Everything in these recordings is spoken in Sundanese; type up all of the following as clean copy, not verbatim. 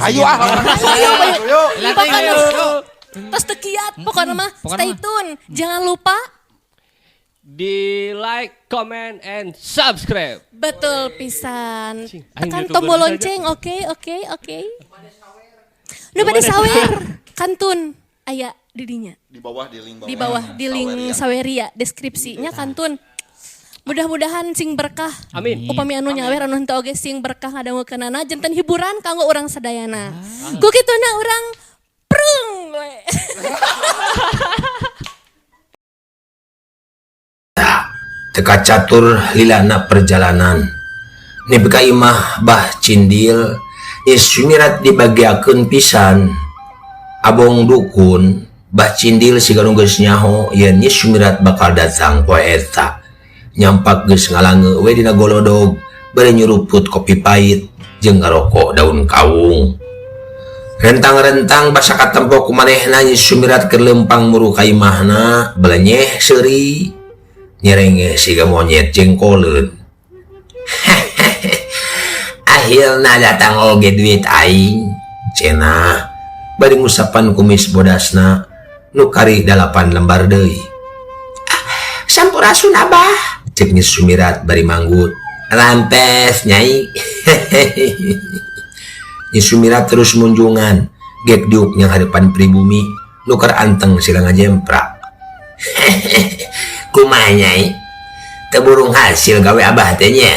Ayo ah. Ayo, ayo. Lah, Pokoknya ayo. tos teu kiat pokoknya mah Pokoknya stay mah. tune. Jangan lupa Di like, comment, and subscribe. Betul pisan. Cing, aing Tekan YouTuber tombol saja. lonceng, oke, oke, oke. Nu bade sawer, kantun aya di dinya. Di bawah di link bawah. Di bawah di link Saweria. Saweria deskripsinya kantun. Mudah-mudahan sing berkah. Amin. Upami anu nyawer anu henteu oge sing berkah ngadangukeunana janten hiburan kanggo urang sadayana. Ku kituna urang prung we. Teka catur lilana perjalanan nepi ka imah Bah Cindil Nyi Sumirat dibagiakeun pisan abong dukun Bah Cindil siga nu geus nyaho yen Nyi Sumirat bakal datang poe eta nyampak geus ngalange we dina golodog bari nyuruput kopi pahit jeung ngarokok daun kawung rentang-rentang basa katempo ku manehna Nyi Sumirat keur leumpang muru ka imahna belenyeh seuri nyerenge siga monyet jengkoleun. Akhirna datang oge duit aing cenah bari ngusapan kumis bodasna nu kari 8 lembar deui. Ah, sampurasun abah cek Nyi Sumirat bari manggut rampes nyai. Nyi Sumirat terus munjungan gek diuk nyang hadapan pribumi nu keur anteng sila ngajemprak. Kumaha nyai teu burung hasil gawe abah teh nya.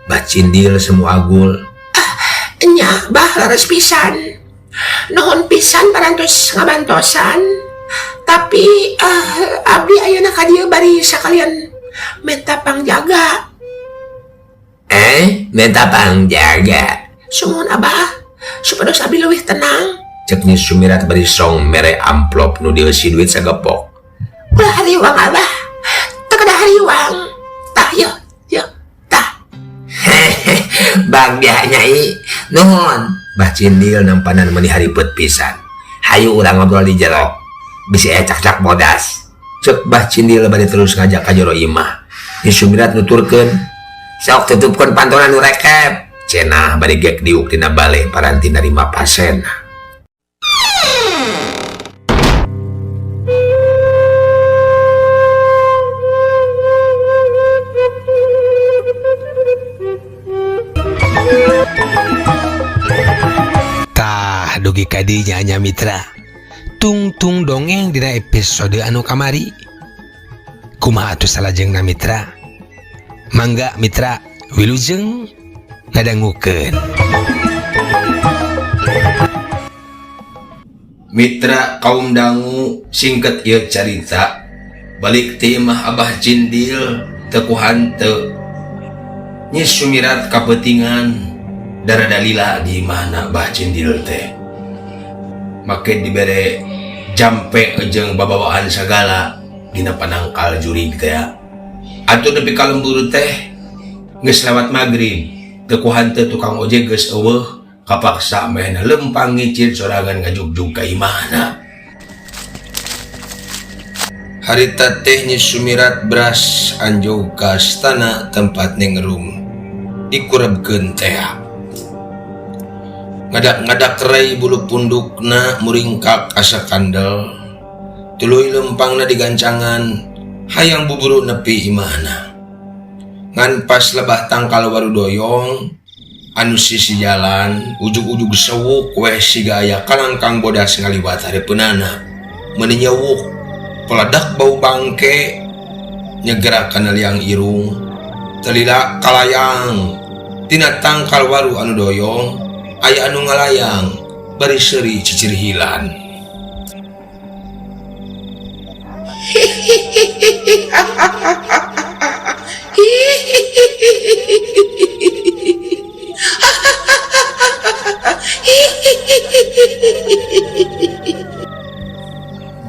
Bah Cindil semua agul. Ah, nya bah laras pisan. Nuhun pisan parantos ngabantosan. Tapi abdi ayeuna ka dieu bari sakalian menta pangjaga. Menta pangjaga. Sumuhun abah supados abdi leuwih tenang. Cek Nyi Sumirat bari song mere amplop nu dieusi duit sagepok. Ulah hariwang abah, teu kedah hariwang. Tah yeuh, yeuh, tah. Bagja nyai, nuhun. Bah Cindil nampanan meuni haripet pisan. Hayu urang ngobrol di jero. Bisi aya cakcak bodas. Cek Bah Cindil bari terus ngajak ka jero imah. Nyi Sumirat nuturkeun, sok tutupkeun pantona nu rekep. Cenah bari gek diuk dina bale paranti narima pasena. Tah dugi ka dinya nya mitra. Tungtung dongeng dina episode anu kamari. Kumaha atuh salajengna mitra? Mangga mitra wilujeng ngadangukeun. Mitra kaum dangu singket ieu carita. Balik ti imah Abah Cindil teu ku hanteu. Nyi Sumirat kapetingan darada lila di imahna Bah Cindil teh. Make dibere jampe jeung babawaan sagala dina panangkal jurig teh. Atuh nepi ka lembur teh geus lewat magrib. Teu ku hanteu tukang ojek geus eueuh kapaksa mehna lempang ngicir sorangan ngajugjug ka imahna. Harita teh Nyi Sumirat beras anjog ka astana tempat nengrum dikurebkeun teh. Ngadak-ngadak rai bulu pundukna muringkak asa kandel. Tuluy lempangna digancangan hayang buburu nepi imahna. Ngan pas lebah tangkal waru doyong anu sisi jalan ujug-ujug sewuk weh siga aya kalangkang bodas ngaliwat hareupeunana. Meuni nyewuk peledak bau bangke nyegera kana liang irung telila kalayang tina tangkal waru anu doyong aya anu ngalayang bari seuri cicirhilan.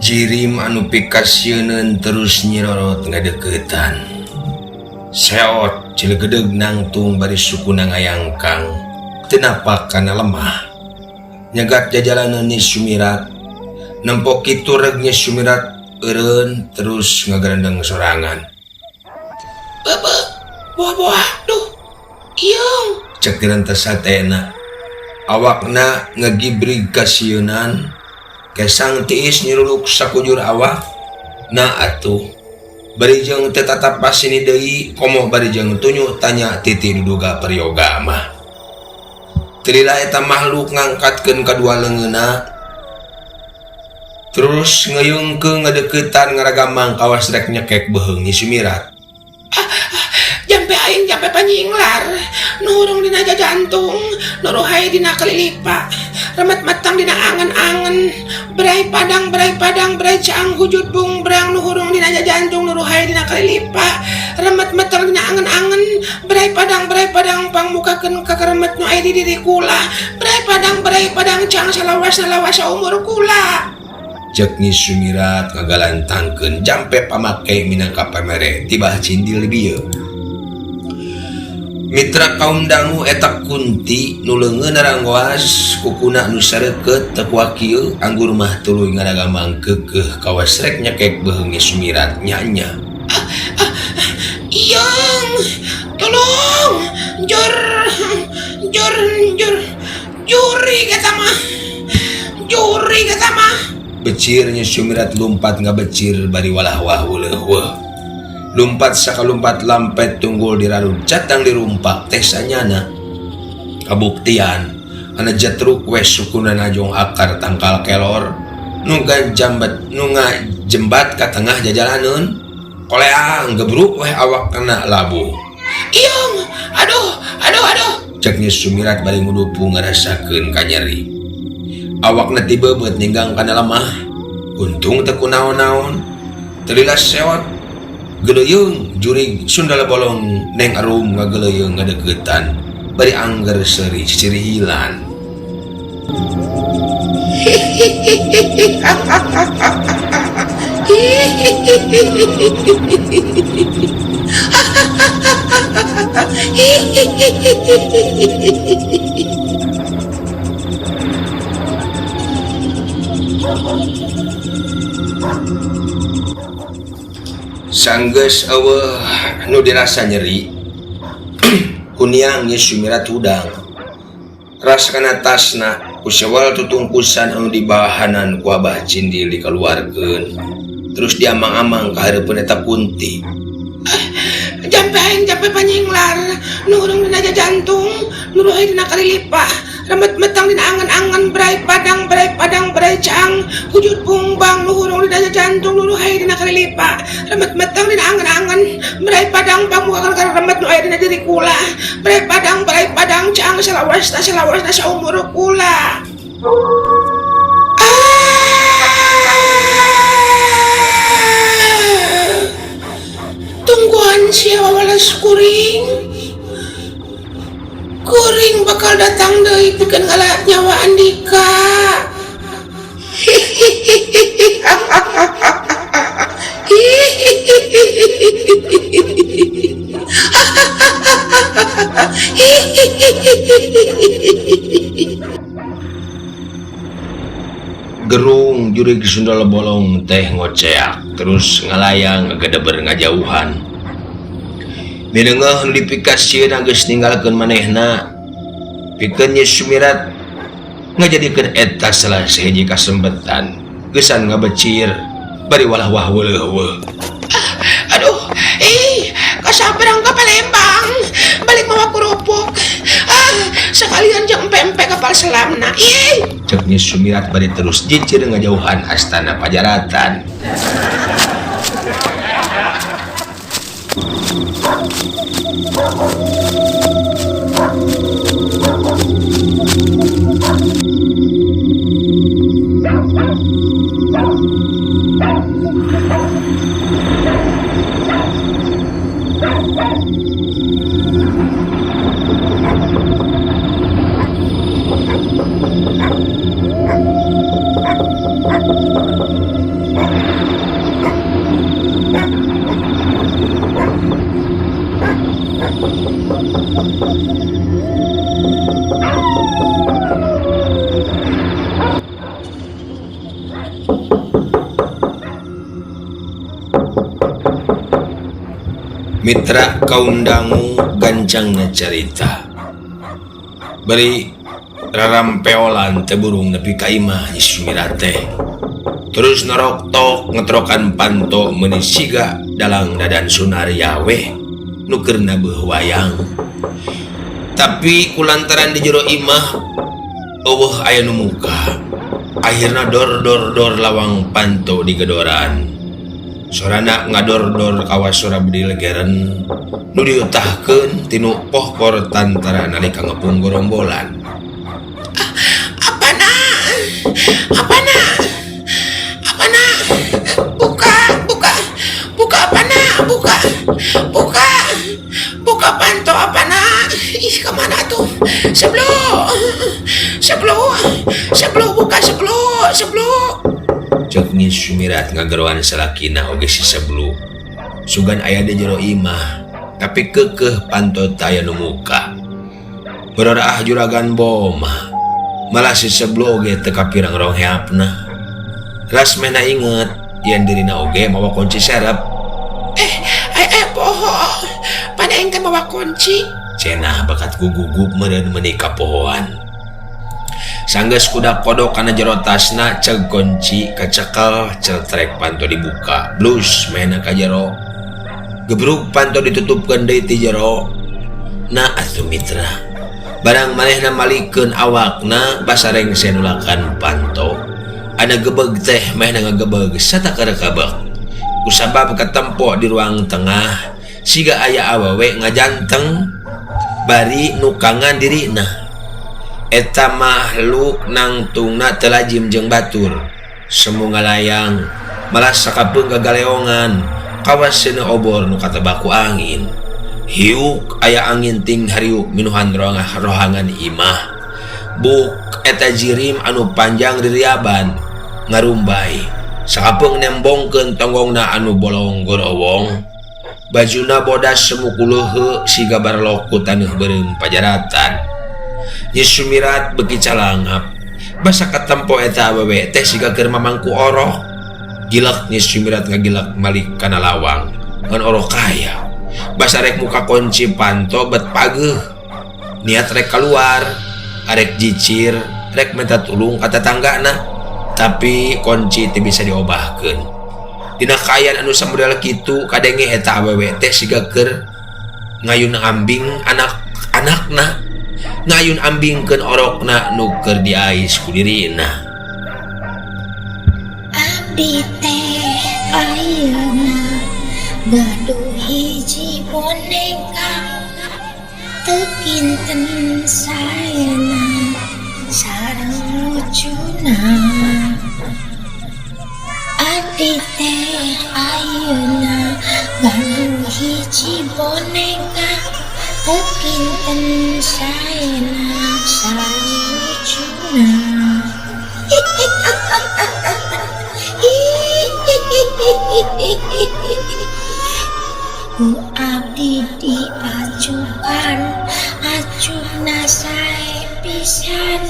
Jirim anu pikasieun terus nyirorot ngadeukeutan. Seot cilegedeg nangtung bari sukuna ngayangkang teu napak kana lemah. Nyegat jajalaneun Nyi Sumirat. Nempo kitu reg Nyi Sumirat eureun terus ngagerendeng sorangan. Beubeuk, buah-buah, duh, ieung, cek direntesatena. Awakna ngagibrig kasieunan, kesang tiis nyiruluk sakujur awak. Na atuh bari jeung teu tatap pasini deui komo bari jeung tunyu tanya titi duduga peryoga mah. Teu lila eta makhluk ngangkatkeun kadua leungeunna terus ngeuyeungkeun ngadeuketan ngaragamang kawas rek nyekek beuheung Nyi Sumirat. Jampe aing jampe panyinglar nu hurung dina jajantung nu ruhai dina kalilipa remet meteng dina angen-angen berai padang berai padang berai caang hujud bungbrang nu hurung dina jajantung nu ruhai dina kalilipa remet meteng dina angen-angen berai padang berai padang pangmukakeun ka karemet nu aya di diri kula berai padang berai padang caang salawasna lawas saumur kula. Cek Nyi Sumirat ngagalantangkeun jampe pamake minangka pamere tibah cindil bieu. Mitra kaum dangu eta kunti nu leungeun naranggoas kukuna nu sareukeut teu kuat kieu anggur mah tuluy ngaragamang keukeuh kawas rek nyekek beuheung Nyi Sumirat nya-nya. Iyung, tolong, jor, jor, jor, jurig eta mah, jurig eta mah. Becir Nyi Sumirat lumpat ngabecir bari walah wah weuleuh weuh. Lumpat sakalumpat lampet tunggul dirarud catang dirumpak teh sanyana. Kabuktian ana jetruk we sukuna najong akar tangkal kelor nu gajambat nu ngajembat ka tengah jajalaneun koleang gebruk weh awak kena labuh. Iyung, aduh, aduh, aduh. Cek Nyi Sumirat bari ngudupu ngarasakeun kanyeri. Awakna tibebeut ninggang kana lemah. Untung teu kunaon-naon. Teu lila sewot geleuyeung jurig sundal bolong neng arum ngageleuyeung ngadeuketan bari angger seuri cicirihilan. Sanggeus eueuh nu dirasa nyeri kuniang Nyi Sumirat hudang. Ras kana tasna ku sewel tutungkusan anu dibahanan ku Abah Cindil dikaluarkeun. Terus diamang-amang ka hareupeun eta kunti. Jampe aing jampe panyinglar nu hurung dina jajantung nu ruhai dina kalilipa remet meteng dina angen-angen berai padang berai padang berai caang hujud bungbang nu hurung dina jajantung nu ruhai dina kalilipa remet meteng dina angen-angen berai padang pamukakeun ka remet nu aya dina diri kula berai padang berai padang caang salawasna salawasna saumur kula. Tungguan sia wawalas kuring. Kuring bakal datang deui pikeun ngala nyawa Andika. Gerung jurig sundal bolong teh ngoceak terus ngalayang ngagedeber ngajauhan. Mineungeuh nu dipikasieun geus ninggalkeun manehna. Pikeun Nyi Sumirat ngajadikeun eta salah sahiji kasempetan geusan ngabecir bari walah wah weuleuh weuh. Aduh, ih, kasabrang ka Palembang, balik mawa kerupuk. Ah, sekalian jeung pempek kapal selamna. Ih, cek Nyi Sumirat bari terus jicir ngajauhan astana Pajaratan. Mitra kaum dangu gancangna carita. Bari Rarampeolan teh burung nepi ka imah Nyi Sumirat teh. Terus naroktok ngetrokan panto meuni siga dalang Dadan Sunarya weh nu keur nabeuh wayang. Tapi kulantaran di jero imah eueuh aya nu muka. Akhirna dor dor dor lawang panto digedoran. Sorana ngador-dor kawas sora bedil geren nu diutahkeun tinu pohpor tantara nalika ngepung gorombolan. Apana? Apana? Apana? Buka, buka. Buka apana? Buka. Buka. Buka panto apana? Ih, kemana tuh? Sebelum. Sebelum. Sebelum buka sebelum, sebelum. Cek Nyi Sumirat ngageroan salakina oge si Seblu. Sugan aya di jero imah, tapi keukeuh panto teu aya nu muka. Beureuraah juragan boma. Malah si Seblu oge teu kapirang rongheapna. Ras mehna inget yen dirina oge mawa kunci serep. Poho. Pan aing teh mawa kunci. Cenah bakat gugugup meureun meuni kapohoan. Sanggeus kudak kodok kana jero tasna ceg kunci kacekel celtrek panto dibuka. Blus mehna ka jero. Gebrug panto ditutupkeun deui ti jero. Na atuh mitra. Barang manehna malikeun awakna basareng senulakan panto. Ana gebeg teh mehna ngagebeg satakerekebek. Kusabab katempo di ruang tengah siga aya awewe ngajanteng bari nukangan dirina. Eta makhluk nangtungna teu lajim jeung batur. Semu ngalayang, malah sakapeung gagaleongan, kawas seuneu obor nu katebak ku angin. Hiuk aya angin ting hariuk minuhan rohangan imah. Buk eta jirim anu panjang diriaban ngarumbay. Sakapeung nembongkeun tonggongna anu bolong gorowong. Bajuna bodas semu kuleuheu siga barlok ku taneuh beureum pajaratan. Nyi Sumirat beuki calangap. Basa katempo eta awewe teh siga keur mamangku orok. Gilek Nyi Sumirat ngagilek malik kana lawang ngan orok kaya. Basa rek muka kunci panto bet pageuh. Niat rek keluar, arek jicir, rek minta tulung ka tatanggana. Tapi kunci teu bisa diobahkeun. Dina kaayaan anu samodel kitu kadenge eta awewe teh siga keur ngayun ambing anak-anakna. Ngayun ambingkeun orokna nu keur diais ku dirina. Abdi teh ayeuna gaduh hiji boneka teu kinten saena sareng lucuna. Abdi teh ayeuna gaduh hiji boneka teu kinten saena sareng lucuna. Ku abdi diacukan, acukna sae pisan,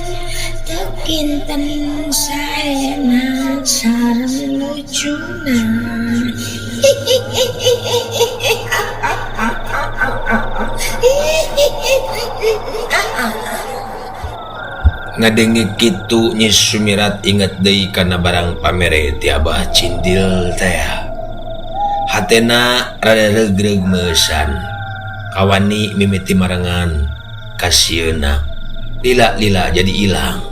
teu kinten saena sareng lucuna. Ngadenge kitu Nyi Sumirat inget deui kana barang pamere ti Abah Cindil teh. Hatena rada regreg meusan. Kawani mimiti marengan kasieuna. Lila-lila jadi ilang.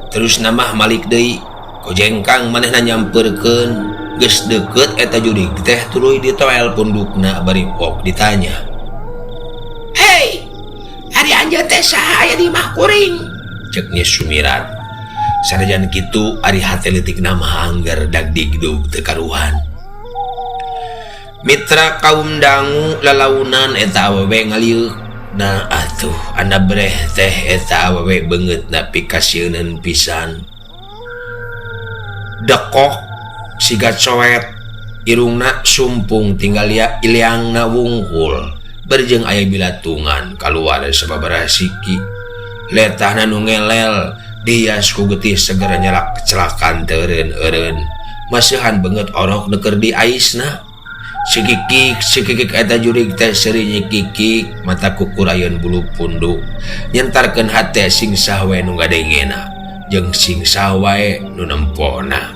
Terus namah malik deui, kojengkang manehna nyampeurkeun, geus deukeut eta jurig teh tuluy ditoel pundukna bari pok ditanya. Hei, ari anjeun teh saha aya di imah kuring? Cek Nyi Sumirat. Sanajan kitu ari hate leutikna mah angger dagdigdug teu karuhan. Mitra kaum dangu lalaunan eta awewe ngaliuk. Nah atuh anda breh teh eta awewe beungeutna pikasieuneun pisan. Dekok siga coet, irungna sumpung tinggal liangna wungkul. Berjeng aya bilatungan kaluar sababaraha siki. Letahna nu ngelel dihias ku getih segera nyalak celakan teureun-eureun. Maseuhan beungeut orok nu keur diaisna. Sikikik sikikik eta jurig teh seuri nyikikik mata kukurayeun bulu punduk nyentarkeun hate sing saha wae nu ngadengena jeung sing saha wae nu nempona.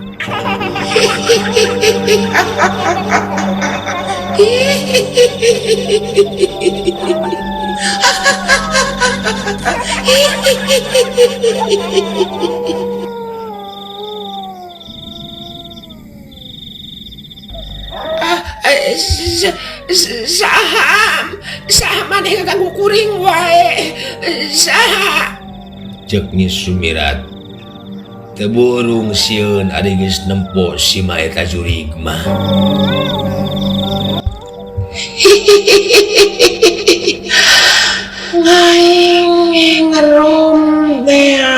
Saha saha maneh ngaganggu kuring wae saha Cek Nyi Sumirat teu burung sieun ari geus nempo sima eta jurig mah. Ngaing ngerum tea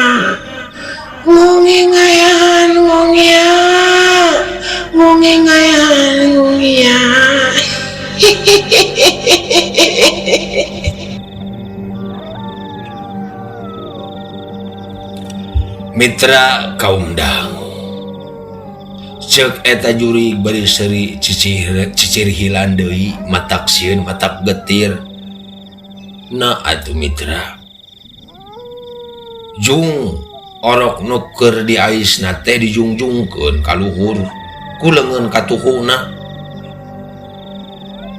ngonge ngayahan ngongia ngonge ngayahan ngongia. Mitra kaum dangu cek eta jurig bari seuri cicir hilan deui matak sieun matak getir na atuh mitra jung orok nu keur diaisna teh dijungjungkeun ka luhur ku leungeun katuhuna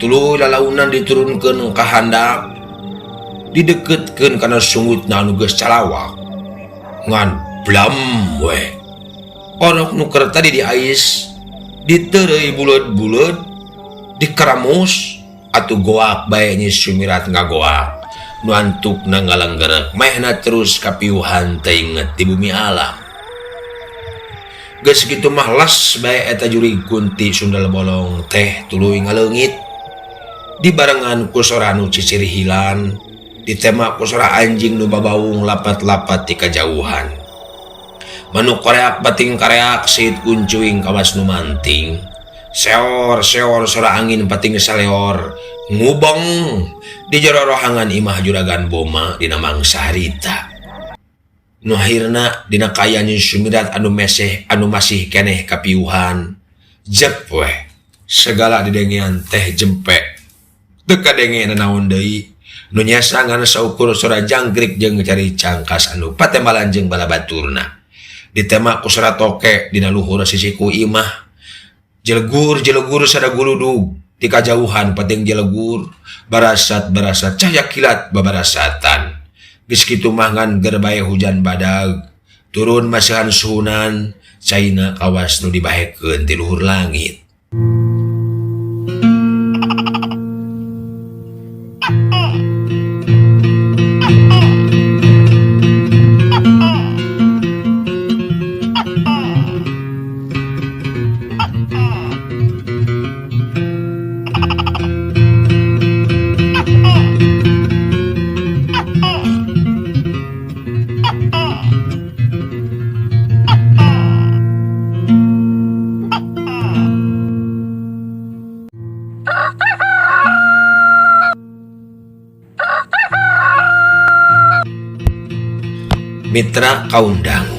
tuluy lalaunan diturunkeun ka handap dideketkeun kana sungutna anu geus calawak ngan blam we orok nu keur tadi diais diteureuy buleud-buleud dikeramus atuh goak bae Nyi Sumirat ngagoak nu antukna ngalenggerek mehna terus kapiuhan teu inget di bumi alam. Geus kitu mah las bae eta jurig kunti sundel bolong teh tuluy ngaleungit dibarengan ku sora nu cicir hilan ditema ku sora anjing nu babaung lapat-lapat ti kajauhan. Manuk koreak bating kareak seit kuncuing kawas nu manting. Seor seor sora angin pating saleor ngubeng di jero rohangan imah juragan Boma dina mangsa harita. Nu akhirna dina kaayaan Nyi Sumirat anu meseh anu masih keneh kapiuhan. Jep weh segala didengean teh jempe. Teu kadenge nanaon deui nu nyesa ngan saukur sora jangkrik jeung cari cangkas anu patembalan jeung bala baturna. Ditema ku sora toke dina luhur sisiku imah. Jelegur-jelegur sada guludug ti kajauhan pating jelegur barasat-barasat cahaya kilat babarasatan. Geus kitu mah ngan ger bae hujan badag turun masihan suhunan caina kawas nu dibahekeun ti luhur langit. Mitra kaundang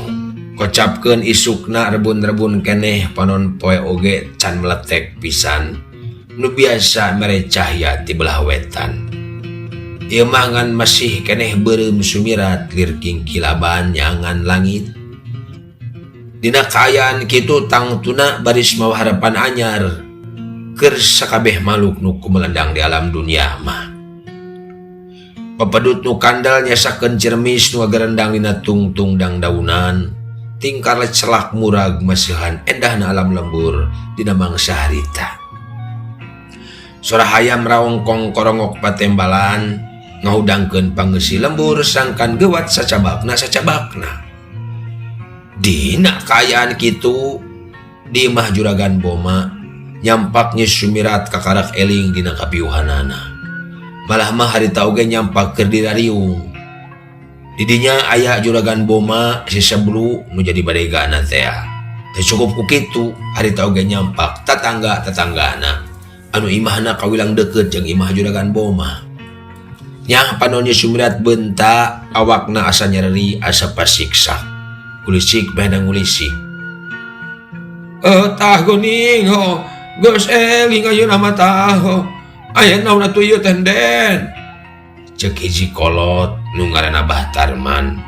kocapkeun isukna rebun-rebun keneh panon poe oge can meletek pisan nu biasa mere cahya ti belah wetan. Ieu mah ngan masih keneh beureum Sumirat lir kingkilaban nyangan langit. Dina kaayaan kitu tangtuna baris mawa harapan anyar keur sakabeh makhluk nu kumelendang di alam dunia mah. Pepedut nu kandel nyesakeun cermis nu agerendang dina tungtung dangdaunan tingkar celak murag masihan endahna alam lembur dina mangsa harita. Sora hayam raongkong korongok patembalan ngahudangkeun pangeusi lembur sangkan gewat sacabakna sacabakna. Dina kaayaan kitu di imah juragan Boma nyampak Nyi Sumirat kakarak eling dina kapiuhanana. Malah mah harita oge nyampak keur dirariung. Didinya aya juragan Boma si Seblu nu jadi badegana teh. Teu cukup ku kitu harita oge nyampak tatangga-tatanggana anu imahna kawilang deukeut jeung imah juragan Boma. Nyah panon Nyi Sumirat beunta awakna asa nyereri asa pasiksa. Kulisik meh ngulisik. Tah geuning ho Geus eling ayeuna mah tah. Aya naon atuh ieu teh Den? Cek hiji kolot nu ngaranna Bah Tarman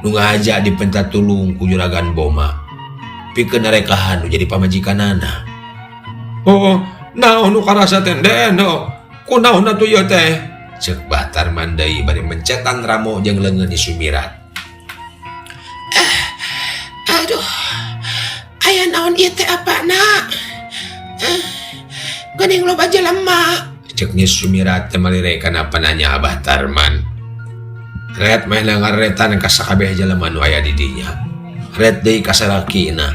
nu ngahaja dipenta tulung ku Juragan Boma pikeun narekahan nu jadi pamajikanana. Oh, naon nu karasa teh Den? Kunaon atuh ieu teh? Cek Bah Tarman deui bari mencetan ramo jeung leungeun Nyi Sumirat. Aduh, aya naon ieu teh apana? Geuning loba jelema. Cek Nyi Sumirat teh malire kana pananya Abah Tarman. Ret meh ngaretan ka sakabeh jelema nu aya di dinya. Ret deui ka salakina.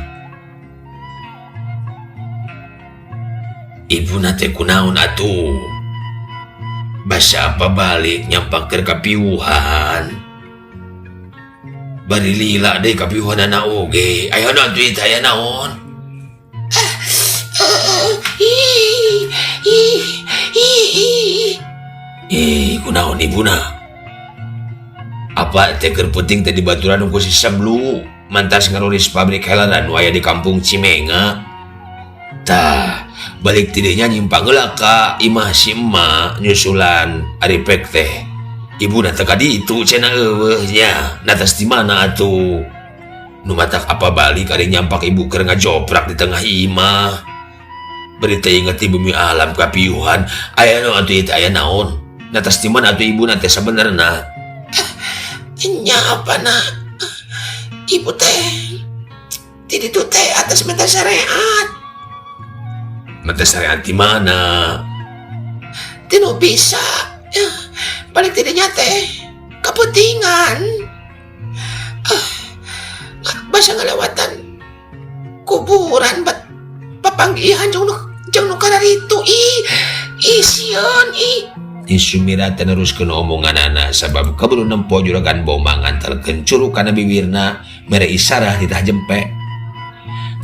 Ibuna teh kunaon atuh? Basa apa balik nyampaker kapiuhan. Bari lila deui kapiuhanana oge. Aya naon atuh ieu aya naon? Ih, ih, ih, ih. Ih, kunaon ibuna? Apa teh keur peuting teh dibaturan ku si Seblu mantas ngarulis pabrik helaran nu aya di kampung Cimenga. Tah, balik tidinya nyimpang heula ka imah si emak nyusulan ari pek teh. Ibuna teh ka ditu cenah eueuh nya. Natas di mana atuh? Nu matak apa balik ari nyampak ibu keur ngajoprak di tengah imah. Bari teh inget di bumi alam kapiuhan. Aya naon atuh ieu teh aya naon? Natas di mana atuh ibuna teh sabenerna? Nya apana? Ibu teh di ditu teh atas minta syariat. Minta syariat di mana? Tinu bisa. Ya, balik tidinya teh kepentingan. Basa ngalewatan kuburan bat papanggihan jeung nu kararitu ih ih sieun ih. Nyi Sumirat teh neruskeun omonganana sabab kaburu nempo Juragan Boma ngantelkeun curug kana bibirna mere isarah ditah jempe.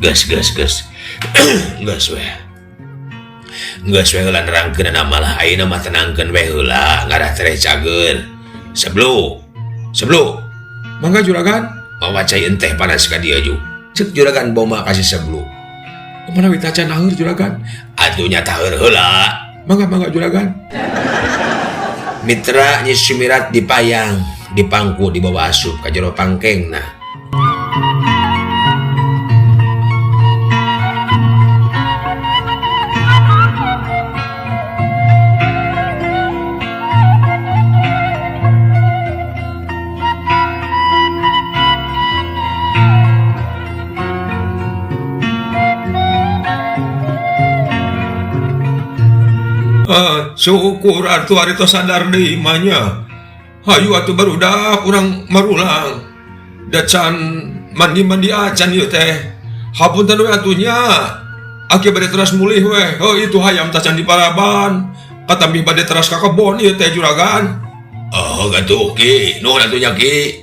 Geus geus geus. Geus we. Geus we heula nerangkeunana malah ayeuna mah tenangkeun we heula ngarah tereh cager. Seblu. Seblu. Mangga Juragan. Mawa cai enteh panas ka dieu ju. Cek Juragan Boma ka si Seblu. Kumaha we tacan aheur Juragan? Atuh nya taheur heula. Mangga mangga Juragan. Mitra Nyi Sumirat dipayang, dipangku dibawa asup ka jero pangkengna. Syukur atuh ari tos sadar deui mah nya. Hayu atuh barudak urang marulang. Da can mandi-mandi acan ieu teh. Hapunten we atuh nya. Aki bade teras mulih we. Heuh itu hayam tacan diparaban. Katambih bade teras ka kebon ieu teh juragan. Oh gatuh ki, nuhun atuh nya ki.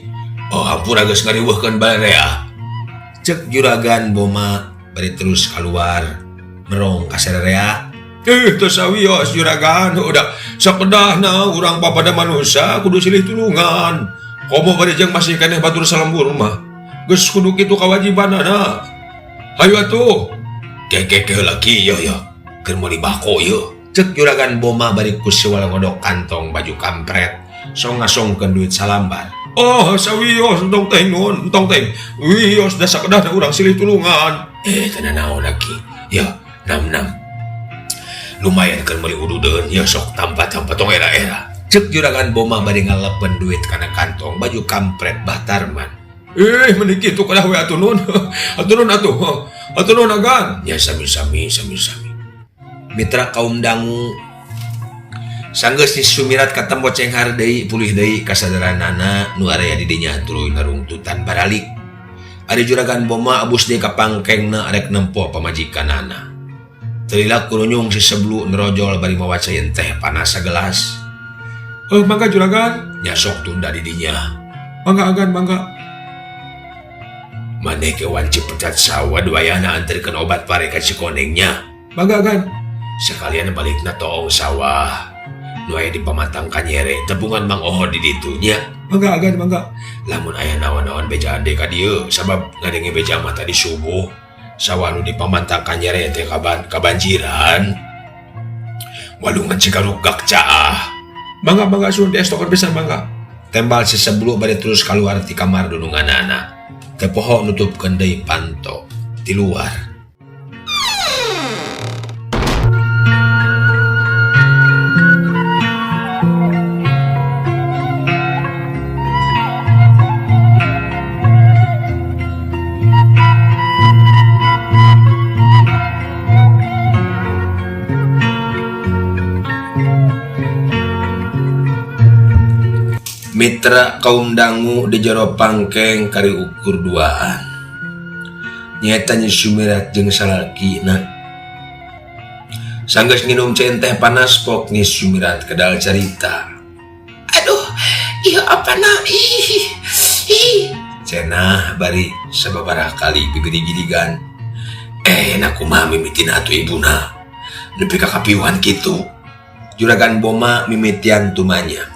Oh hampura geus ngariweuhkeun barea. Cek Juragan Boma bari terus kaluar merong ka sararea. Teu sawios juragan, udah sakedahna urang papada manusia kudu silih tulungan. Komo bari jeung masih keneh batur salembur mah. Geus kudu kitu kawajibanana. Hayu atuh. Keke heula ki yo yo. Keur meuli bako yo. Cek Juragan Boma bari ku sewal ngodok kantong baju kampret. Song ngasongkeun duit salambar. Oh, sawios entong teh nuhun, entong teh. Wios da sakedahna urang silih tulungan. Teu naon lagi. Yo, nam-nam. Lumayan keur meuli ududeun ya sok tampa-tampa tong era-era. Cek Juragan Boma bari ngalepen duit kana kantong baju kampret Bah Tarman. Meni kitu kadah we atuh nun. Atuh nun atuh. Atuh nun agan. Ya sami-sami, sami-sami. Mitra kaum dangu sanggeus Nyi Sumirat katempo cenghar deui pulih deui kasadaranana nu area di dinya tuluy narungtutan baralik. Ari Juragan Boma abus deui ka pangkengna arek nempo pamajikanana. Teu kurunyung si Seblu nerojol bari mawa cai teh panas sagelas. Mangga Juragan. Nya sok tunda di dinya. Mangga agan mangga. Maneh ke wanci pecat sawah duayana anterkeun obat pare ka Cikonengnya. Mangga agan. Sekalian balikna toong sawah. Nu aya di pamatang kanyere tebungan Mang Oho di ditu nya. Mangga agan mangga. Lamun aya naon-naon bejaan deui ka dieu sabab ngadenge beja mah tadi subuh. Sawah nu di Pamantang Kanyere teh kabanjiran. Walungan Cikarugak caah. Mangga mangga sun diestokeun pisan mangga. Tembal si Seblu bari terus kaluar ti kamar dununganana. Teu poho nutupkeun deui panto ti luar. Mitra kaum dangu di jero pangkeng kari ukur duaan. Nyaeta Nyi Sumirat jeung salakina. Sanggeus nginum cai teh panas pok Nyi Sumirat kedal carita. Aduh, ieu apana ih. Ih. Cenah bari sababaraha kali bibiri-girigan. Nah kumaha mimitina atuh ibuna. Nepi ka kapiuhan kitu. Juragan Boma mimitian tumanya.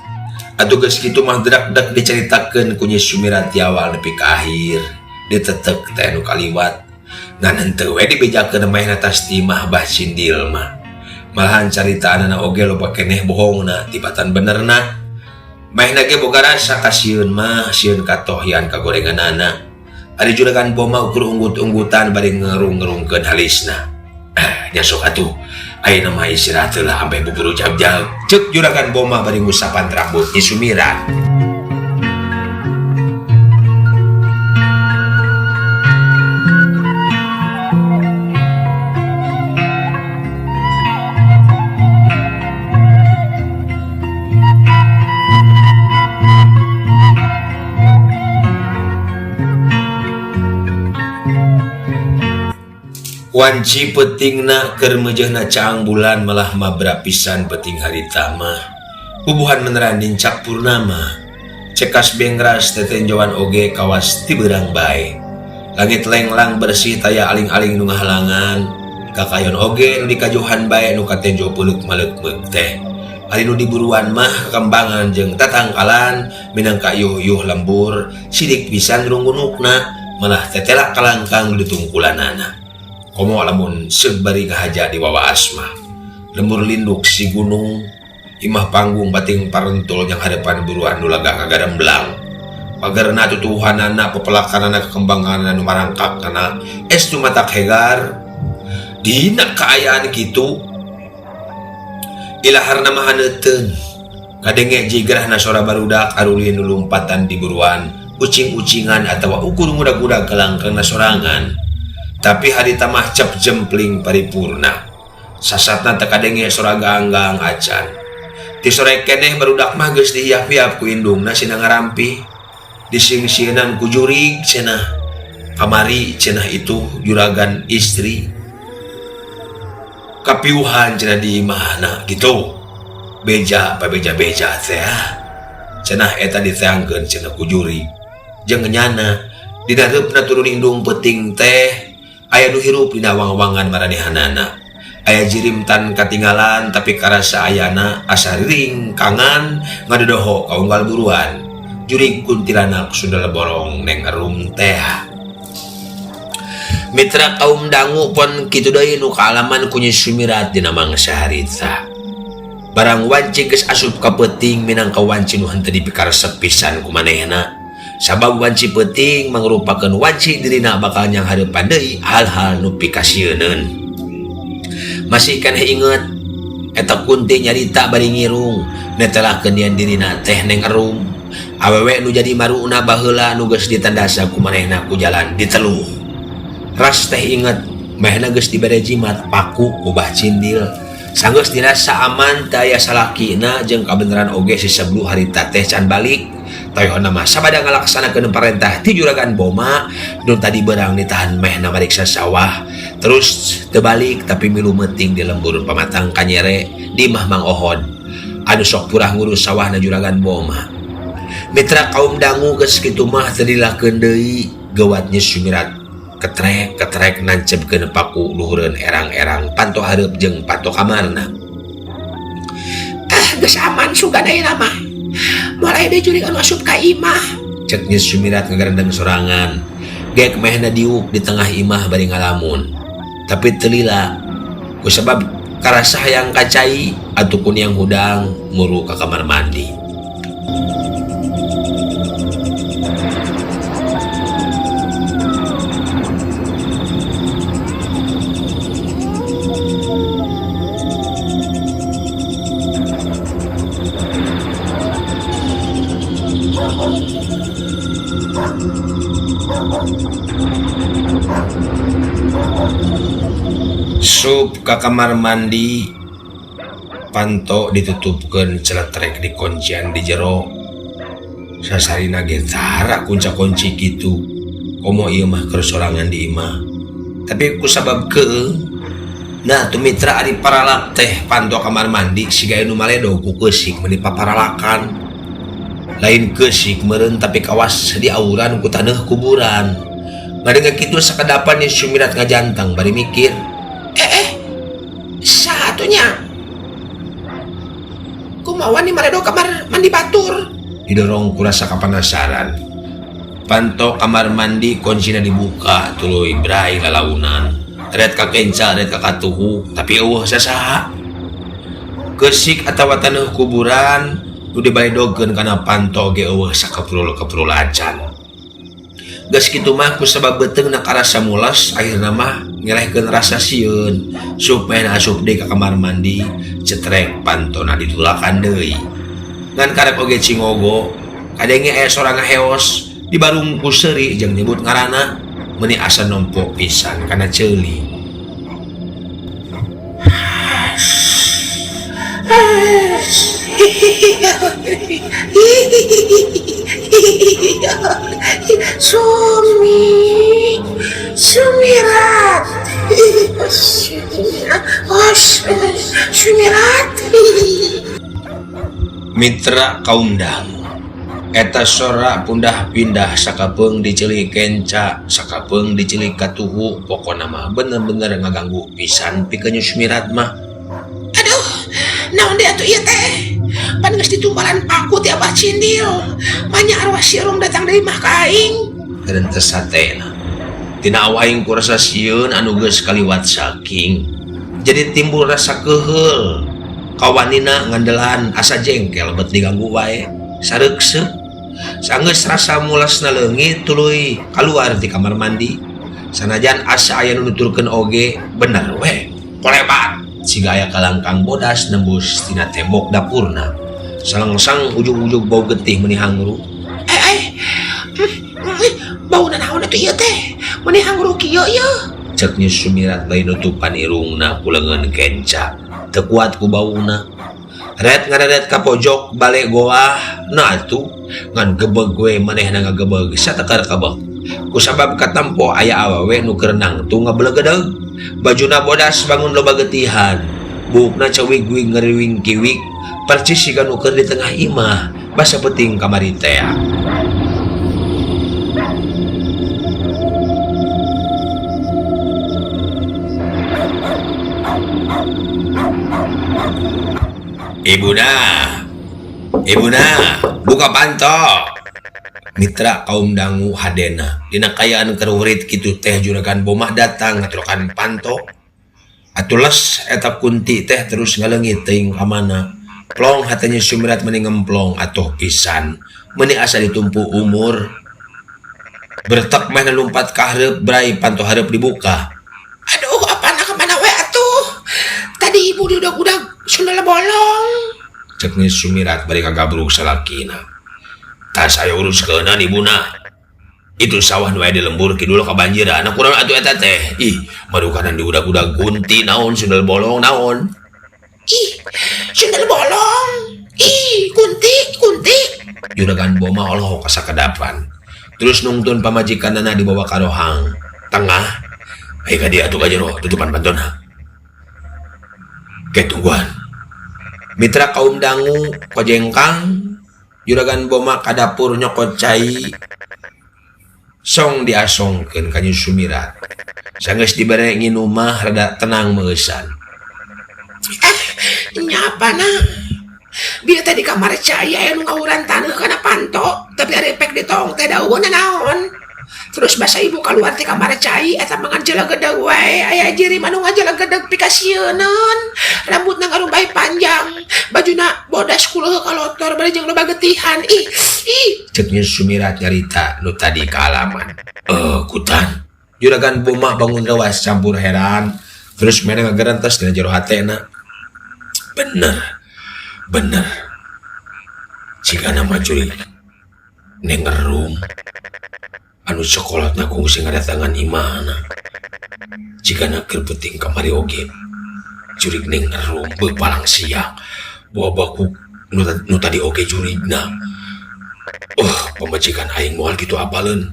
Atuh geus kitu mah drak-drak dicaritakeun ku Nyi Sumirat ti awal nepi ka akhir. Ditetek teh nu kaliwat. Ngan henteu we dibejakeun manehna tas ti imah Bah Cindil mah. Malahan caritaanana oge loba keneh bohongna tibatan benerna. Manehna ge boga rasa kasieun mah sieun katohyan kagorenganana. Ari Juragan Boma ukur unggut-unggutan bari ngerung-ngerungkeun halisna. Nya sok atuh ayeuna mah istirahat heula ameh buburu jagjag. Ceuk Juragan Boma bari ngusapan rambut Nyi Sumirat. Wanci peutingna keur meujeuhna caang bulan malah mabra pisan peuting harita mah. Bubuhan meneran nincak purnama. Cekas bengras tetenjoan oge kawas ti beurang bae. Langit lenglang bersih taya aling-aling nu ngahalangan. Kakayon oge nu dikajohan bae nu katenjo peuleuk maleukmeuk teh. Ari nu diburuan mah kakembangan jeung tatangkalan minangka yuh-yuh lembur sidik pisan runggunukna malah tetelak kalangkang nu ditungkulanana. Komo lamun seug bari ngahaja di wawaas mah. Lembur linduk si gunung, imah panggung bating parentul jang harepan buruan nu lagak kagaremblang. Pagerna tutuwuhanana pepelakanana kakembanganana nu marangkakna estu matak hegar. Dina kaayaan kitu ilaharna mah haneuteun. Kadenge jigrahna sora barudak arulin nu lumpatan di buruan, ucing-ucingan atawa ukur ngudag-ngudag kalangkangna sorangan. Tapi harita mah cep jempling paripurna. Sasatna teu kadenge sora gaang-gaang acan. Ti sore keneh barudak mah geus dihiap-hiap ku indungna sina ngarampih. Disingsieunan ku jurig cenah. Kamari cenah itu juragan istri. Kapiuhan cenah di imahna kitu. Beja pabeja-beja teh ah. Cenah eta diteangkeun cenah ku jurig. Jeung nyana dina reupna turun indung peuting teh aya nu hirup dina wang-wangan maranehanana. Aya jirim tan katinggalan tapi karasa ayana asa riring kangan ngadodoho ka unggal buruan. Jurig kuntilanak sundel bolong neng erum teh. Mitra kaum dangu pon kitu deui nu kaalaman ku Nyi Sumirat dina mangsa harita. Barang wanci geus asup ka peuting minangka wanci nu henteu dipikaresep pisan ku manehna. Sabab wanci peuting mangrupakeun wanci dirina bakal nyanghareupan deui hal-hal nu pikasieuneun. Masih keneh inget eta kunti nyarita bari ngirung netelakeun yen dirina teh neng erum. Awewe nu jadi maruna baheula nu geus ditandasa ku manehna ku jalan diteluh. Ras teh inget manehna geus dibere jimat paku ku Bah Cindil. Sanggeus dirasa aman teu aya salakina jeung kabeneran oge si Seblu harita teh can balik. Toyona mah sabada ngalaksanakeun parentah ti Juragan Boma nu tadi beurang ditahan mehna mariksa sawah terus teu balik tapi milu meuting di lembur Pamatang Kanyere di imah Mang Ohod anu sok purah ngurus sawahna Juragan Boma. Mitra kaum dangu geus kitu mah teu dilakeun deui geuwat Nyi Sumirat ketrek-ketrek nancepkeun paku luhureun erang-erang panto hareup jeung panto kamarna. Geus aman sugan ayeuna mah. Moal aya deui jurig anu asup ka imah. Cek Nyi Sumirat ngagarendeng sorangan. Gek mehna diuk di tengah imah bari ngalamun. Tapi teu lila kusabab karasa hayang ka cai atuh kuniang hudang muru ka kamar mandi. Sup ka kamar mandi panto ditutupkeun celetrek dikoncian di jero sasarina ge tara kunca-kunci kitu komo ieu mah keur sorangan di imah tapi kusabab keung nah tuh mitra ari paralak teh panto kamar mandi siga nu maledog ku keusik meuni paparalakan lain keusik meureun tapi kawas diauran ku taneuh kuburan ngadenge kitu sakedapan Nyi Sumirat ngajanteng bari mikir eh eh satunya kumaha wani maledog kamar mandi batur didorong ku rasa kapanasaran panto kamar mandi kuncina dibuka tuluy bray lalaunan ret ka kenca ret ka katuhu tapi eueuh sasaha keusik atawa taneuh kuburan nu dibaledogkeun kana panto ge eueuh sakeprul-keprul acan geus kitu mah kusabab beuteungna karasa mules akhirna mah ngelehkeun rasa sieun sup mehna asup deui ka kamar mandi cetrek pantona ditulakan deui ngan karep oge cingogo kadenge aya sora ngaheos dibarung ku seuri jeung nyebut ngaranna meuni asa nempo pisan kana ceuli. Sumi Sumirat Sumirat Mitra kaum dangu eta sora pundah pindah sakapeung diceuli kenca sakapeung diceuli katuhu pokona mah bener-bener ngaganggu pisan pikeun Nyi Sumirat mah. Aduh naon deui atuh ieu teh pan geus ditumbalan paku ti Abah Cindil manya arwah si Rum datang deui mah ka aing. Rentes hatena tina aing ku rasa sieun anu geus kaliwat saking jadi timbul rasa keheul kawanina ngandelan asa jengkel bet diganggu wae sareukseuk sanggeus rasa mulasna leungit tuluy kaluar ti kamar mandi sanajan asa aya nu nuturkeun oge bener we kolebat siga aya kalangkang bodas nembus tina tembok dapurna salengsang ujug-ujug bau getih meuni hangru. Bau naon atuh ieu teh meuni hangru kieu ieu cek Nyi Sumirat bari nutupan irungna ku leungeun kenca teu kuat ku bauna ret ngareret ka pojok bale goah nah atuh ngan gebeg we manehna ngagebeg satekar kabeg kusabab katempo aya awewe nu keur nangtung ngabelegedeg bajuna bodas bangun loba getihan buukna cawig-wig ngariwing kiwik percis siga nu keur di tengah imah basa peuting kamari tea. Ibuna, Ibuna, buka panto. Mitra kaum dangu hadena dina kayaan keur weurit kitu teh juragan bomah datang ngaturokan panto. Atuh les eta kunti teh terus ngaleungit teuing ka mana. Plong hate Nyi Sumirat meuni ngemplong atuh pisan meuni asa ditumpu umur. Bertek meh lumpat ka hareup bray panto hareup dibuka. Aduh apana ka mana we atuh. Tadi ibu diudag-udag sundel bolong. Cek Nyi Sumirat bari kagabrug salakina. Tas aya uruskeunan ibuna. Itu sawah nu aya di lembur kidul kabanjiran. Nah kurang atuh eta teh. Ih, madukanan diudag-udag kunti naon sundel bolong naon. Ih, sundel bolong. Ih, kunti, kunti. Juragan Boma olohok kasakedapan. Terus nungtun pamajikanana dibawa ka rohang tengah. Ayo ka dieu atuh ka jero tutupan pantona. Ke tungguan. Mitra kaum dangu kojengkang Juragan Boma ka dapur nyokot cai song diasongkeun ka Nyi Sumirat. Sanggeus dibere nginum mah rada tenang meueusan. Nyapana bieu teh di kamar cai aya nu ngawuran taneuh kana panto tapi ari pek ditong teh daun naon. Terus basa ibu kaluar ti kamar cai eta mah ngan jelegedeg wae aya jirim anu ngajelegedeg pikasieuneun. Rambutna ngarumbay panjang, bajuna bodas kuleuh kalotor bari jeung loba getihan. Ih, ih. Cek Nyi Sumirat nyarita nu tadi kaalaman. Eh, kutan. Juragan Boma bangun rewas campur heran, terus mena ngagerentes dina jero hatena. Bener, bener. Jigana mah jurig Neng Erum anu sekolotna kungsi ngadatangan imahna. Jigana keur peuting kamari oge jurig Neng Erum beuh palang siang bawa baku nu tadi oge jurigna. Oh, pamajikan aing moal kitu apaleun.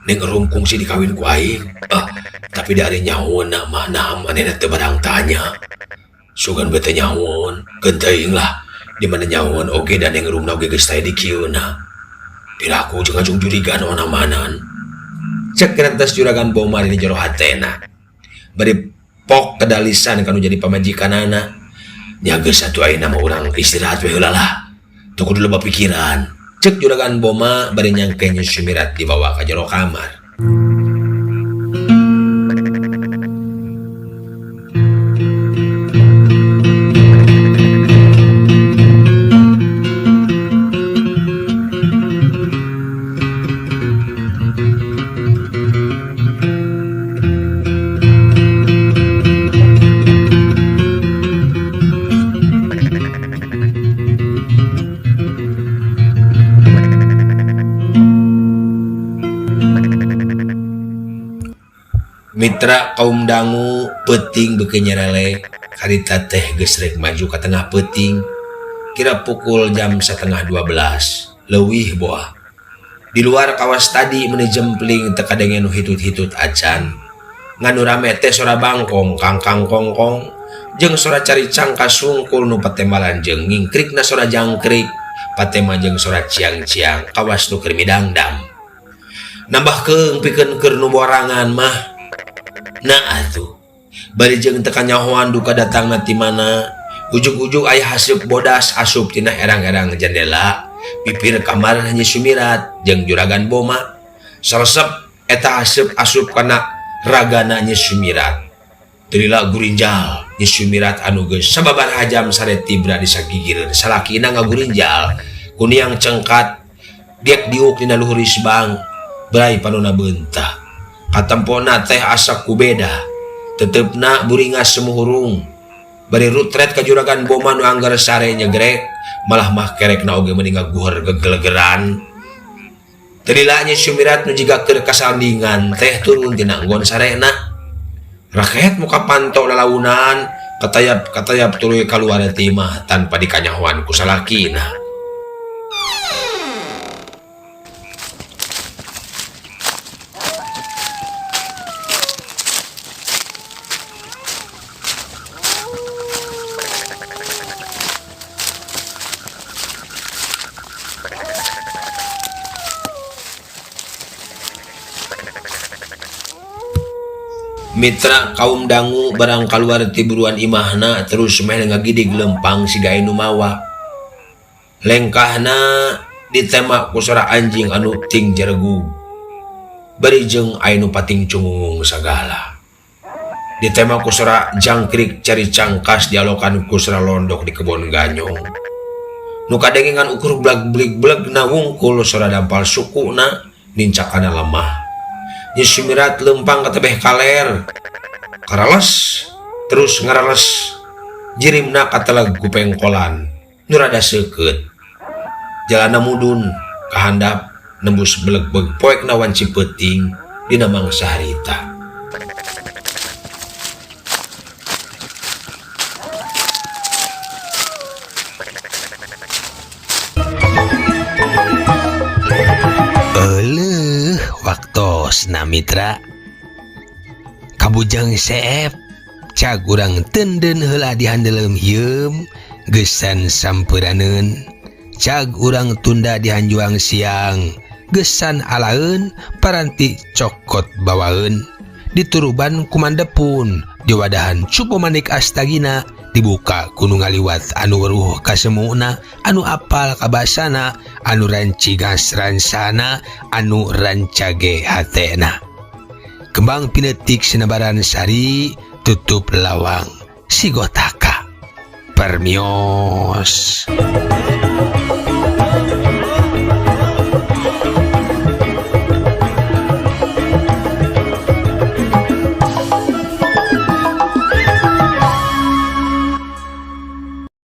Neng Erum kungsi dikawin ku aing. Ah, tapi dari nyahoeuna mah naha manehna teu barang tanya. Sugan bete nyahoeun, keun teuing lah. Di mana nyahoeun oge da Neng Erumna oge geus taya di kieuna. Piraku jeung ngajung jurigan onamanan. Cek kerentes juragan Boma dina jero hatena. Bari pok kedalisan kanu jadi pamajikanana. Nya geus atuh ayeuna mah urang istirahat we heula lah. Teu kudu loba pikiran. Cek juragan Boma bari nyangke Nyi Sumirat dibawa ka jero kamar. Mitra kaum dangu peuting beuki nyerelek harita teh geus rek maju ka tengah peuting kira pukul jam 11:30 leuwih boah. Di luar kawas tadi meuni jempling teu kadenge nu hitut-hitut acan. Ngan nu rame teh sora bangkong kangkang kongkong jeung sora caricang kasungkul nu patembalan jeung ngingkrikna sora jangkrik patema jeung sora ciang-ciang kawas nu keur midangdam. Nambahkeung pikeun keur nu borangan mah. Nah atuh bari jeung teu kanyahoan duka datangna ti mana ujug-ujug aya haseup bodas asup tina erang-erang jendela pipir kamar Nyi Sumirat jeung Juragan Boma. Salesep eta haseup asup kana ragana Nyi Sumirat. Teu lila gurinjal Nyi Sumirat anu geus sababaraha jam sare tibra disagigireun salakina ngagurinjal kuniang cengkat gek diuk dina luhur isbang brai panona beunta. Katempona teh asa kubeda teteupna buringas semuhurung bari rutret ka Juragan Boma nu anggar sare nyegrek malah mah kerekna oge meuni ngaguher gegelegeran. Teu lila Nyi Sumirat nu jiga keur kasandingan teh turun tina enggon sarena. Raket muka panto lalaunan katayap-katayap tuluy kaluar ti imah tanpa dikanyahoan ku salakina. Mitra kaum dangu barang kaluar ti buruan imahna terus meh ngagidig lempang siga anu mawa. Lengkahna ditema ku sora anjing anu ting jeregug. Bari jeung anu pating cungung sagala. Ditema ku sora jangkrik cari cangkas dialokan ku sora londok di kebon ganyong. Nu kadengengan ukur blag-blig-blegna wungkul sora dampal sukuna nincakana lemah. Nyi Sumirat lempang ka tebeh kaler. Karales terus ngarales. Jirimna kateleg ku pengkolan nu rada seukeut. Jalana mudun kahandap nembus belegbeg poekna wanci peuting dina mangsa harita. Euleuh waktosna mitra. Kabujang seep cag urang tenden heula dihandeleum hieum geusan sampeunaneun. Cag urang tunda dihanjuang siang geusan alaeun paranti cokot bawaeun. Dituruban kumandepun diwadahan cupu manik astagina Dibuka ku nu ngaliwat anu weruh kasemuna, anu apal kabasana, anu rancigas ransana, anu rancage hatena. Kembang pinetik sinebaran sari, tutup lawang sigotaka. Permios.